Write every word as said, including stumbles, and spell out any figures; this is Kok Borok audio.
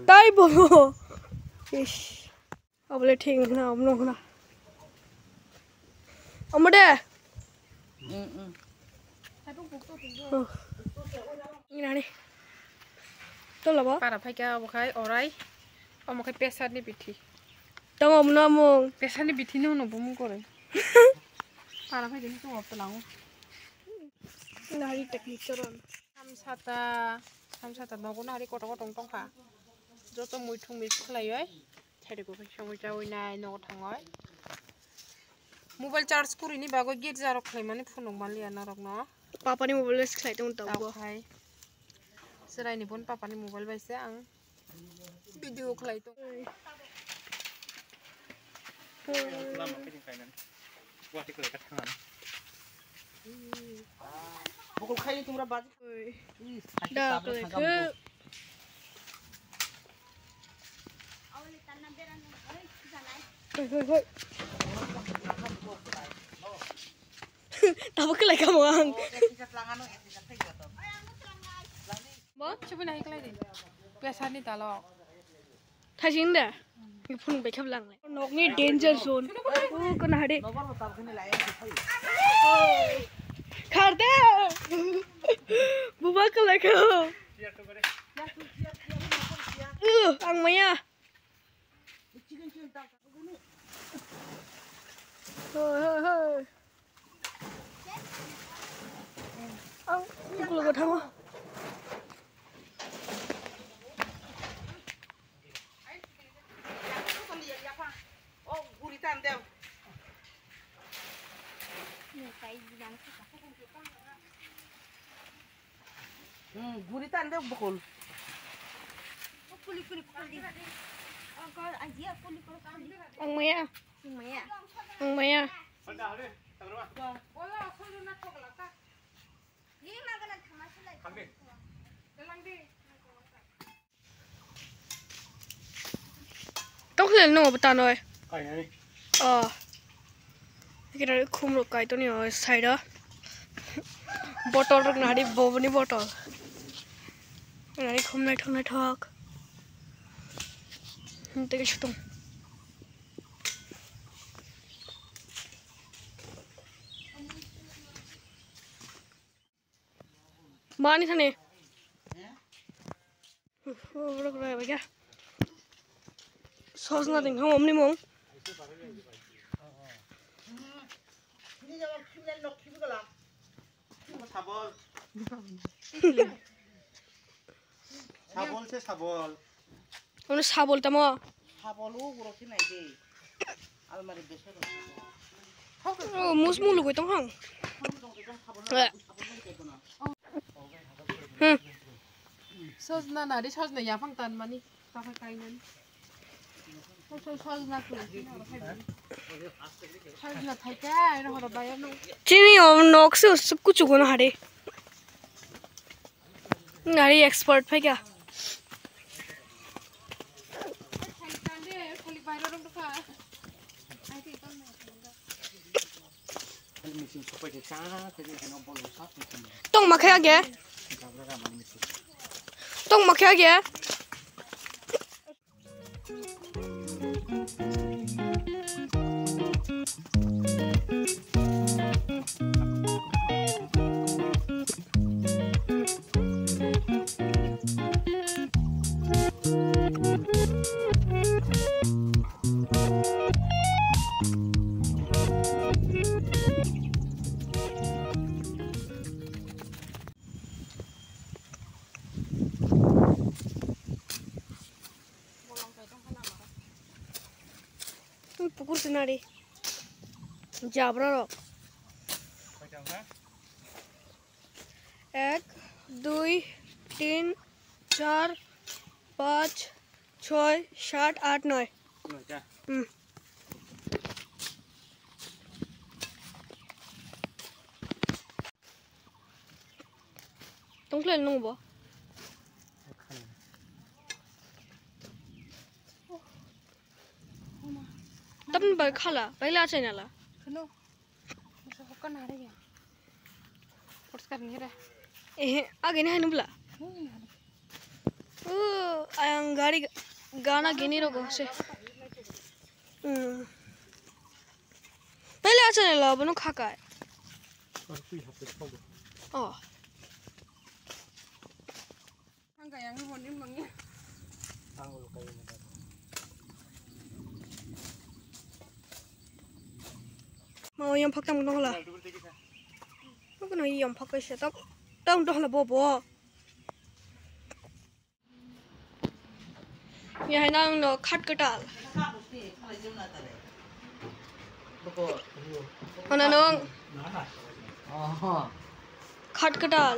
Taibo. Ish. Abole thing na, amno na. Amode. Mm, mm. Oh. Inani. Tolabo. Para phaikha obo khai orai. Omo khai pesarni bithi. Tamo amno amung. Pesarni bithi no no bumung kore. Para phaikha ni tong apto lango. Nari technique choron. Samsata, samsata nogo nari koto koto tongkha. Joto muithung mix khlaioi. Thairego bai songwi chawi nai nogo thangoi. Mobile charge kurini bagwi girja rok khlaimani phunuk manliya norokno. Papani mobile use khlai tong tabuk. Okhai. Chwraini bon papani mobile bai se ang video khlai tong. Bokol khai tongra baj. Da khlai khe. Hoi, hoi, hoi. Tabuk khlai kamo ang. Bo? Chubui nai khlai di. Pesani talo. Thajin da. Phunuk bai khap lang. Nokni danger zone. O kana hade. Kharde. Buba khlai kho. Uh, ang maya. Hoi, hoi, hoi. Ang tukul go thango. Hmm, guri tan de bokol. Ang maya. Ang maya. Tokhlel no bwtanoi. Kainai. Oh. Kira khum rok kai toni o side o. Bottle rok nari boboni bottle. Nari khum naithok naithok. Tei sutung. Mani thani. Borok rwbaikha. Sojna ding kha omni mung. Sabol. Sabol se sabol. Ono sabol tamo. Sabol o guro se nai de. Almari bese. Oh, mus mulu goi tong hang. Hmm. Sojna nari sojna yapang tan mani. Takai kainani. Soj-, soj-, sojna kuli. Sojna thaika, ero horo bayano. Chini om nok se usuk kuchuk ono hare. Nari expert phaikha. Tong ma khe age. Tong ma khe age. Pukur sinari. Jabra rok. Ek, dui, tin, char, panch, choi, sat, at, noi. Hmm. Tongkhlai nung bo. Tamni bai khala, bai la chaina la. Kano. Masa bukan hari ya. Terus kan ngira. Eh, agi ni hanu bla. Hmm. Oh, ayang gari gana gini rogo se. Hmm. Pele acha ne lo bunu khakai. Oh. Ang kaya ang hon ni mangi. Ang ulo kayo mo. Mau yang phak tam dong la. Mau kena yang phak kaisa tak. Tang dong la bobo. Ya hai nang no khat katal. Mana nong? Khat katal.